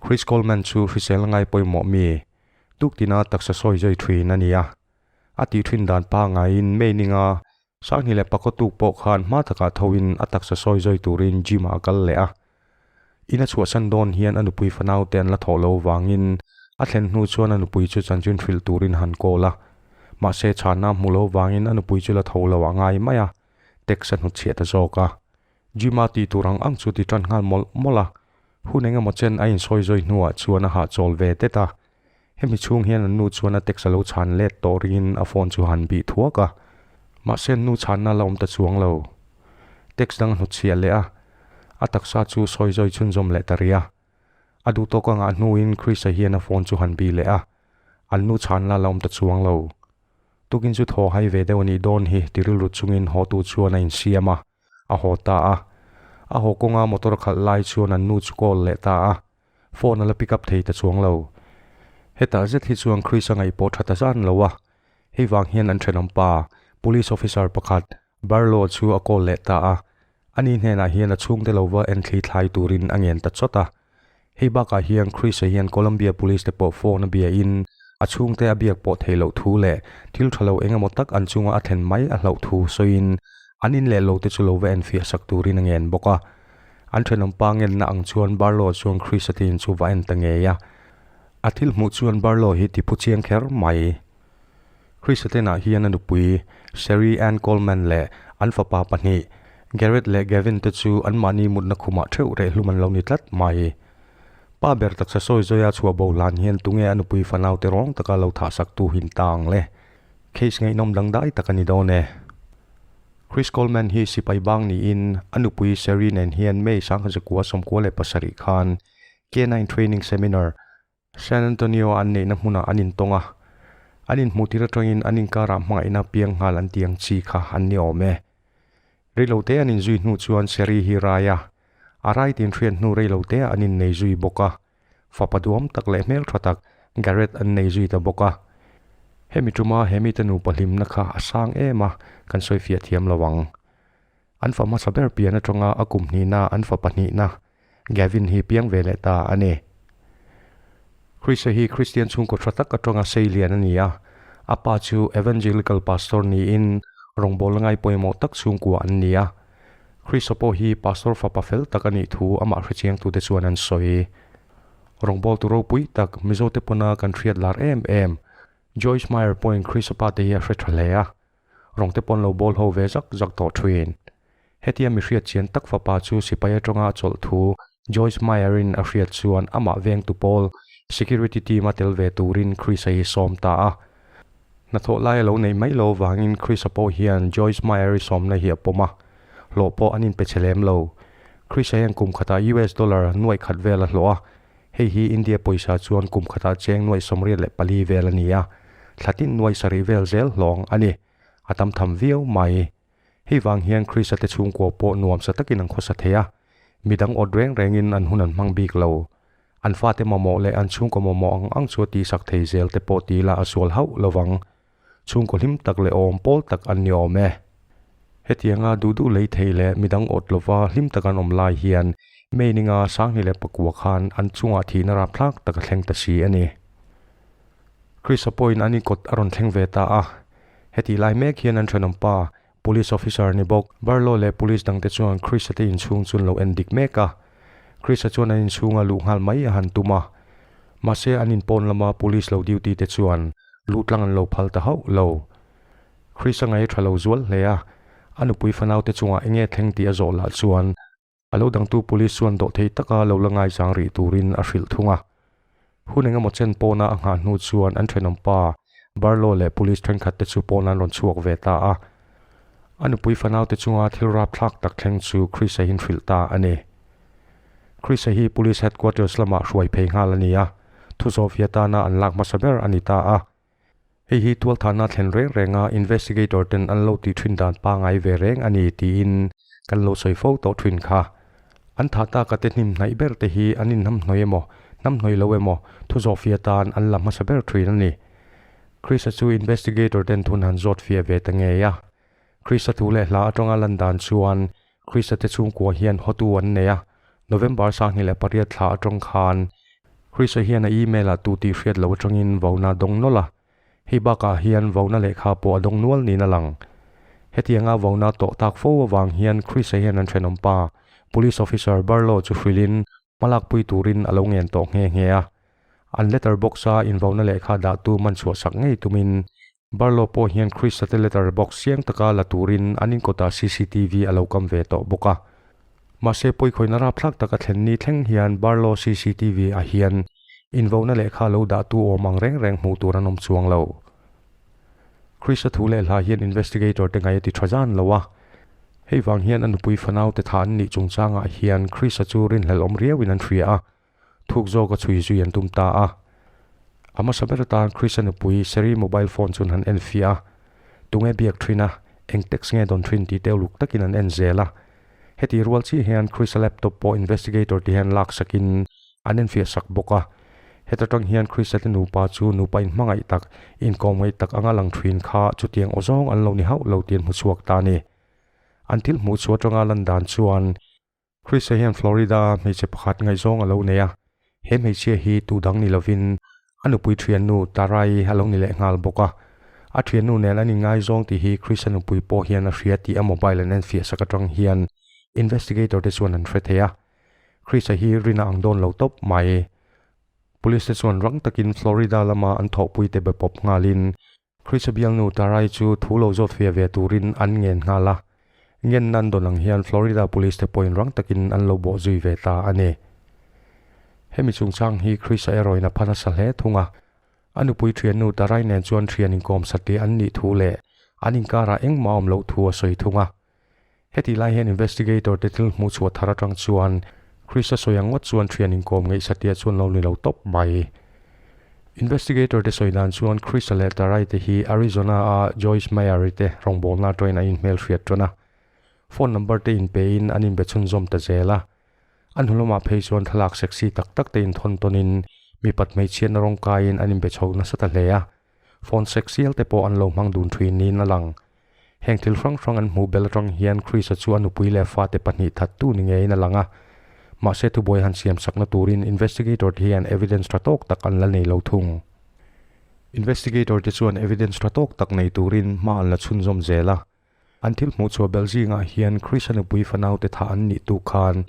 Chris Coleman chu hrisel ngai pawimawh mi, tuktina taksa sawi zui thin a ni a. A tih thin dan pangaiin May ninga Sanghni leh Pakhaw tuk pawh khan hma takah thoin a taksa sawi zui turin gym ah a kal leh a. In a chhuahsan dawn hian a nupui fanau te an la thawh lo vangin a thlen hnu chuan a nupui chu chanchin hrilh turin a han call a. Mahse chhanna hmu lo vangin a nupui chu la tho lo a ngai mai a, text a hnutchhiah ta zawk a. Gym a tih tur ang ang chu ti tan nghal mawlh mawlh a. Hun engemaw chen a insawi zui hnuah chuan a hahchawl ve det a. Hemi chhung hian an nu chuan a text a lo chhan let tawh ringin a phone chu han bih thuak a. Mahse an nu chhanna la awm ta chuang lo. Text dang a hnutchhiah leh a, a taksa chu sawi zawi chhunzawm leh ta rih a. A duh tawk a ngah hnuin Chris-a hian a phone chu han bih leh a, an nu chhanna la awm ta chuang lo. Tukin chu thaw hai ve deuh a nih dawn hi ti rilru chungin hawtu chuan a insiam a, a haw ta a. A haw kawnga motor khalh lai chuan an nu chu call leh ta a. Phone a la pick up thei ta chuang lo. Hetah zet hi chuan Chris a ngaih pawh tha ta zan lo a, hei vang hian an thenawm pa, police officer pakhat, Barlow chu a call leh ta a. Ani hnenah hian a chhungte lova enthli thlai turin a ngen ta chawt a. Hei bakah hian Chris-a hian Columbia police te pawh phone a bia in a chhungte a biak pawh thei loh thu leh thil tha lo eng emaw tak an chunga a thlen mai a hlauh thu sawiin an in leh lo te chu lova enfiah sak turin a ngen bawk a. An thenawm pa ngenna ang chuan Barlow chuan Chris-a te in chu va en ta ngei a. A thil hmuh chuan Barlow hi ti phu chiang kher mai. Chris-a tenah hian a nupui Sherry Ann Coleman leh an fapa pahnih Garrett leh Gavin te chu anmahni mutna khumah theuh reh hlum an lo ni tlat mai. Pa ber taksa sawi zawia chhuah bo hlan hian tunge a nupui fanau te rawng taka lo thahsak tu hin ta ang le. Case ngaihnawm dangdai tak a ni dawn e. Chris Coleman hi sipai bang niin a nupui Sherry nen hian May 1997 khan K-9 Training Seminar, San Antonio a an neihna hmunah an intawng a, an inhmuh tir atangin an inkarah hmangaihna piang nghal an tih ang chi kha an ni awm e. Reilote an inzui hnu chuan Sherry hi rai a, a rai tin hriat hnu reilote ah an innei zui bawk a. Fapa duam tak leh hmeltha tak Garrett an nei zui ta bawk a. Hemi tuma he mite nupa hlimna kha a sang em a, kan sawi fiah thiam lo ang. An fa hmasa ber pian atanga a kum hnihna an fa pahnihna Gavin hi piang ve leh ta a ni. Chrisa hi Kristian chhungkaw tha tak atanga sei lian a ni a, a pa chu Evangelical Pastor niin rawngbawlna ngai pawimawh tak chhungkua an ni a. Chrisa pawh hi Pastor fapa fel tak a nih thu amah hrechiangtute chuan an sawi. Rawngbawltu ropui tak Mizote pawna kan hriat lar em em Joyce Meyer pawhin Chrisa pa te hi a hre tha hle a, rawngte pawn lo bawl ho ve zak zak tawh thin. Hetia mi hriat chian tak fapa chu sipai atanga a chawlh thu Joyce Meyer-in a hriat chuan amah vengtu pawl security team-a tel ve turin Chrisa hi sawm ta a. Hnathawh lai a lo neih mai lo vangin Chris-a pawh hian Joyce Meyer-i sawmna hi a pawm a, hlawh pawh an inpe che lem lo. Chris-a hian kum khatah US dollar nuaih khat vel a hlawh a, hei hi India pawisa chuan kum khatah cheng nuaih 84 vel a ni a, thla tin nuaih sarih vel zel hlawng a ni. A tam tham viau mai. Hei vang hian Chris-a te chhungkua pawh nuamsa takin an khawsa thei a, midang awt reng rengin an hun an hmang bik lo. An fate mamawh leh an chhungkaw mamawh ang ang chu a tihsak thei zel te pawh ti ila a sual hauh lovang. Chhungkaw hlim tak leh awm pawl tak an ni awm e. Hetianga duh duh lei thei leh midang awt lova hlim tak an awm lai hian May ninga 2009 khan an chungah thihna rapthlak tak a thleng ta si a ni. Chris-a pawhin an inkawt a rawn thleng ve ta a. Hetih lai mek hian an thenawmpa Police officer ni bawk. Barlow leh police dangte chuan Chris-a te inchhung chu an lo en dik mek a. Chris-a chuan an inchhunga luh nghal mai a han tum a. Mahse an inpawn lama police lo duty te chuan luh tlang an lo phal ta hauh lo. Chris-a ngaih a tha lo zual hle a. A nupui fanau te chungah enge thleng tih a zawh lah chuan A lo dangtu police chuan dawhthei taka lo la ngaizang rih turin a hrilh thung a. Hun engemaw chen pawna a nghah hnu chuan an thenawmpa Barlow leh police thenkhat te chu pawn an rawn chhuak ve ta a. A nupui fanaute chunga thil rapthlak tak thleng chu Chris-a hian hrilh ta a ni. Chris-a hi police headquarters lamah hruai phei nghal a ni a, thuzawhfia tana an lak hmasa ber a ni ta a. Hei hi tualthahna thlen reng renga investigator ten an lo tih thin dan pangai ve reng a ni tiin kan lo sawi fo tawh thin kha. An thah taka te hnim hnaih ber te hi an inhnamhnawih emaw, hnamhnawih lo emaw thu zawhfiah tan an la hmasa ber thin a ni. Chris-a chu investigator ten thun han zawt fiah ve ta ngei a. Chris-a thu leh hla atanga lan dan chuan Chris-a te chhungkua hian hotu an nei a, November 28 thla atang khan. Chris-a hian a email-ah tu tih hriat loh atangin vauna a dawng nawlh a, hei bakah hian vauna lehkha pawh a dawng nual niin a lang. Hetianga vauna tawh tak fo avang hian Chris-a hian an thenawmpa, Police Officer Barlow chu hrilhin hmalakpui turin a lo ngen tawh nghe nghe a. An letter box-a invauna lehkha dahtu man chhuah sak ngei tumin Barlow pawh hian Chris-a te letter box chiang taka la turin an inkawtah cctv a lo kam ve tawh bawk a. Mahse pawikhawina rapthlak taka thlen ni thleng hian Barlow cctv ah hian invauna lehkha lo dahtu awm ang reng reng hmuh tur an awm chuang lo. Chris-a thu leh hla hian investigator te ngaih a ti tha zan lo a. Hei vang hian a nupui fanau te tha an nih chungchangah hian Chris-a chu rinhlelh awm riauin an hria a. Thuk zawk a chhui zui an tum ta a. A hmasa ber atan Chris-a nupui Sherry mobile phone chuan han en fiah a. Tunge biak thin a, eng text nge dawn thin tih te uluk takin an en zel a. Heti rual chiah hian Chris-a laptop pawh investigator te hian lak sakin an en fiah sak bawk a. Heta tang hian Chris-a te nupa chu nupa inhmangaih tak, inkawmngaih tak anga lang thin kha chutiang aw zawng an lo ni hauh lo tih an hmu chhuak ta a ni. An thil hmuh chhuah atanga lan dan chuan Chris-a hian Florida-a hmeichhe pakhat ngaihzawng a lo nei a, he hmeichhia hi tu dang ni lovin a nupui thiannu Tara-i a lo ni leh nghal bawk a. A thiannu nen an inngaizawng tih hi Chris-a nupui pawh hian a hria tih a mobile an enfiah sak atang hian investigator te chuan an hre thei a. Chris-a hi rin a ang dawn lo tawp mai. Police te chuan rang takin Florida lama an thawhpui te be pawp nghalin Chris-a bialnu Tarai chu thu lo zawt fia ve turin an ngen nghal a. Ngen nan dawn ang hian Florida Police te pawhin rang takin an lo bawh zui ve ta a ni. Hemi chungchang hi Chris-a erawhin a pha nasa hle thung a. A nupui thiannu Tarai nen chuan thian inkawm satliah an nih thu leh an inkarah engmah a awm loh thu a sawi thung a. Hetih lai hian investigator te thil hmuh chhuah thar atang chuan Chris-a sawi ang ngawt chuan thian inkawm ngeih satliah chuan lo ni lo tawp mai. Investigator te sawi dan chuan Chris-a leh Tarai te hi Arizona-a Joyce Meyer-i te rawngbawlna atangin an inhmel hriat tan a. Phone number te inpein an inbe chhunzawm ta zel a. An hnu lamah phei chuan thlalak sexy tak tak te inthawn tawnin mipat hmeichhiatna rawng kaiin an inbe chho nasa ta hle a. Phone sexial te pawh an lo hmang dun thin niin a lang. Heng thil hrang hrang an hmuh bel atang hian Chris-a chu a nupui leh fate pahnih thattu ni ngeiin a lang a. Mahse thubuai han siam sakna turin investigator te hian evidence tha tawk tak an la nei lo thung. Investigator te chuan evidence tha tawk tak nei turin hma an la chhunzawm zel a. An thil hmuh chhuah belh zingah hian Chris-a nupui fanaute thah an nih tu khan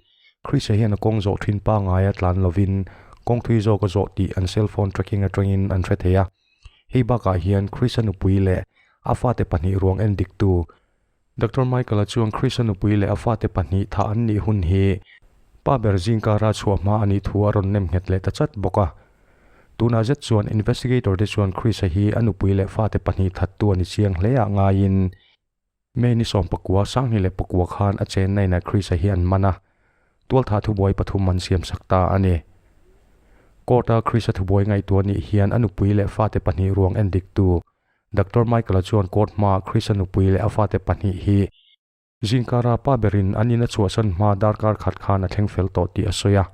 Chris-a hian a kawng zawh thin pangaia tlan lovin kawng thui zawk a zawh tih an cellphone tracking atangin an hre thei a. Hei bakah hian Chris-a nupui leh a fate pahnih ruang en diktu Doctor Michael-a chuan Chris-a nupui leh a fate pahnih thah an nih hun hi pa ber zingkara chhuah hma a nih thu a rawn nem nghet leh ta chat bawk a. Tunah zet chuan investigator te chuan Chris-a hi a nupui leh fate pahnih thattu a ni chiang hle ah ngaiin May ni 11 2009 khan a chenna inah Chris-a hi an man a, tualthah thubuai pathum an siam sak ta a ni. Court-a Chris-a thubuai ngaihtuah nih hian a nupui leh fate pahnih ruang en diktu Doctor Michael-a chuan court hmaah Chris-a nupui leh a fate pahnih hi zingkara pa berin an in a chhuahsan hma darkar khat khan a thleng fel tawh tih a sawi a.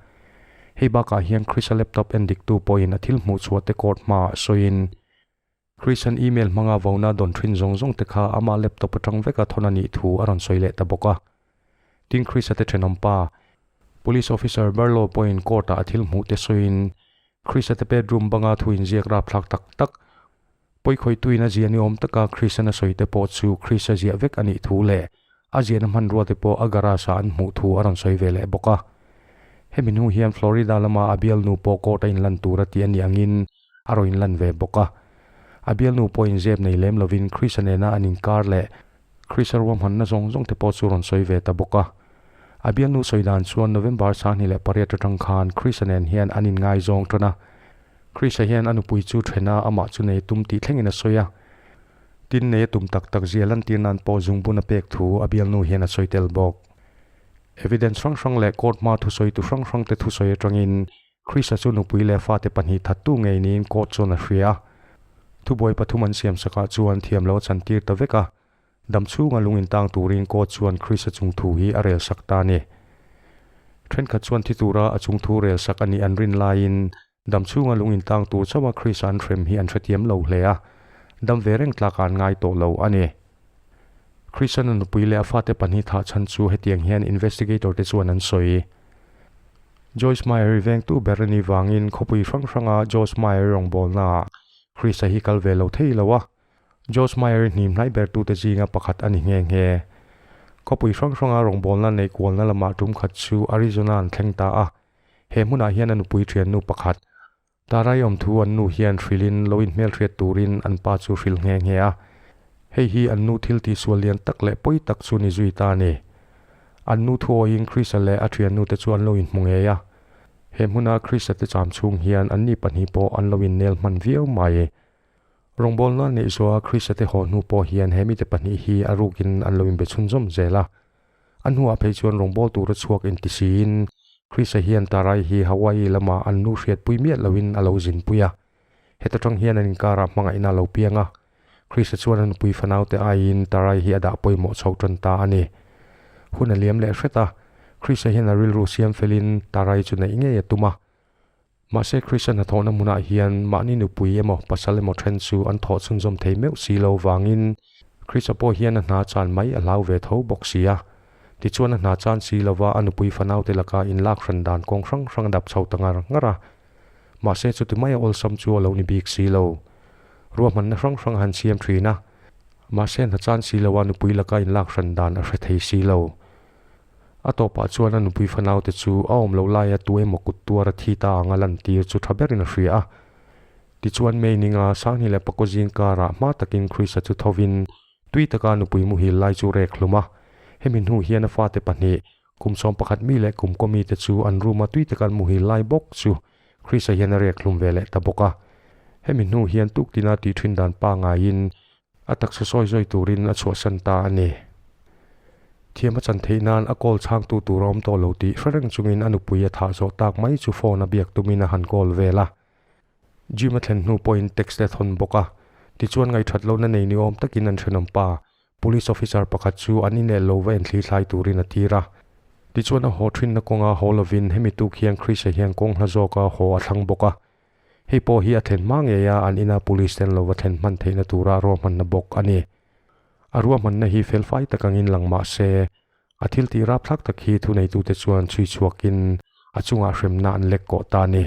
Hei bakah hian Chris-a laptop en diktu pawhin a thil hmuh chhuah te court hmaah sawiin Chris-a'n email hmanga vona dawn thin zawng zawng te kha ama laptop atang veka thawn a nih thu a rawn sawi leh ta bawk a. Tin Chris-a te thenawmpa, Police Officer Barlow pawhin court-ah a thil hmuh te sawiin Chris-a te bedroom banga thu inziak rapthlak tak tak, pawikhawihtuin a ziah ni awm taka Chris-a'n a sawi te pawh chu Chris-a ziah vek a nih thu leh a ziahna hmanrua te pawh a garage-ah an hmuh thu a rawn sawi ve leh bawk a. Hemi hnu hian Florida lama a bialnu pawh court-a inlan tur a ti a nih angin a rawn inlan ve bawk a. A bialnu pawhin zep nei lem lovin Chris-a nena an inkar leh Chris-a ruahmanna zawng zawng te pawh chu rawn sawi ve ta bawk a. A bialnu sawi dan chuan November 28 atang khan Chris-a nen hian an inngaizawng tan a. Chris-a hian a nupui chu then a amah chu nei tum tih thlengin a sawi a. Tin nei a tum tak tak zia lantir nan pawh zungbun a pek thu a bialnu hian a sawi tel bawk. Evidence hrang hrang leh court hma thusawitu hrang hrang te thusawi atangin Chris-a chu nupui leh fate pahnih thattu ngei niin court chuan a hria a. Thubuai pathum an siam sakah chuan thiam lo a chantir ta vek a. Dam chhunga lung intang turin court chuan Chris-a chung thu hi a rel sak ta a ni. Thenkhat chuan thi tura a chung thu rel sak a nih an rin laiin dam chhunga lung intang tur chauha Chris-a an hrem hi an hrethiam lo hle a, dam ve reng tlakah an ngai tawh lo a ni. Chris-a nupui leh a fate pahnih thah chhan chu hetiang hian investigator te chuan an sawi. Joyce Meyer-i vengtu ber a nih vangin khawpui hrang hranga Joyce Meyer-i rawngbawlnaah Chris-a hi kal ve lo thei lo a. Joyce Meyer-i hnim hnai bertute zinga pakhat a ni nghe nghe. Khawpui hrang hranga rawngbawlna neih kualna lamah tum khat chu Arizona an thleng ta a. He hmunah hian a nupui thiannu pakhat, Tarai awmthu an nu hian hrilhin lo inhmelhriat turin an pa chu hrilh nghe nghe a. Hei hi an nu thil tihsual lian tak leh pawi tak chu ni zui ta a ni. An nu thuawiin Krista leh a thiannute chu an lo inhmu ngei a. He hmuna Krista te cham chhung hian anni pahnih pawh an lo innel hman viau mai. Rawngbawlna neih zawha Krista te haw hnu pawh hian he mite pahnih hi a rukin an lo inbe chhunzawm zel a. A hnuah phei chuan rawngbâwl tura chhuak inti siin Krista hian Tarai hi Hawaii lama an nu hriatpui miah loin a lo zinpui a. Heta tang hian an inkarah hmangaihna a lo piang a. Krista chuan a nupui fanaute aiin Tarai hi a dah pawimawh chho tan ta a ni. Hun a liam leh hret a, Krista hian a rilru siam felin Tarai chu neih ngei a tum a. Mahse Krista hnathawhna hmunah hian mahni nupui emaw pasal emaw then chu an thawh chhunzawm thei meuh si lo vangin Krista pawh hian a hna chan mai a hlau ve tho bawk si a. Tichuan a hna chan si lova a nupui fanaute laka inlak hran dan kawng hrang hrang a dap chho ta ngar ngar a. Mahse chuti mai a awlsam chu a lo ni bik si lo. Ruahmanna hrang hrang a han siam thin a. Mahse hna chan si loa nupui laka inlak hran dan a hre thei si lo. A tawpah chuan a nupui fanaute chu a awm loh laia tu emaw kut tuar a thi ta ang a lantir chu tha berin a hria a. Tichuan May ninga Sangni leh Pakaw zing karah hma takin Krista chu thovin tui taka a nupui muhil lai chu rek hlum a. Hemi hnu hian a fate pahnih, kum 11 mi leh kum kaw mite chu an room a tui taka an muhil lai bawk chu Krista hian a rek hlum ve leh ta bawk a. Hemi hnu hian tuktina tih thin dan pangaiin A taksa sawi zawi turin a chhuahsan ta a ni. Thiam a chan theih nan a call chhangtu tur a awm tawh lo tih hre reng chungin a nupui a thah zawh tak mai chu phone a biak tumin a han call vel a. Gym a thlen hnu pawhin text a thawn bawk a. Tichuan ngaihṭhat lohna nei ni awm takin an ṭhenawm pa, Police officer pakhat chu an inel lo va enthli thlai turin a tir a. Tichuan a haw ṭhinna kawnga haw lovin hemi tuk hian Chris-a hian kawng hla zawka haw a thlang bawk a. Hei pawh hi a thlen hma ngei a, an ina police ten lo va thlen hman theihna tura ruahmanna bawk a ni. A ruahmanna hi felfai tak angin lang mah se, a thil tih rapthlak tak hi thuneitute chuan chhui chhuakin a chungah hremna an lek kawh ta a ni.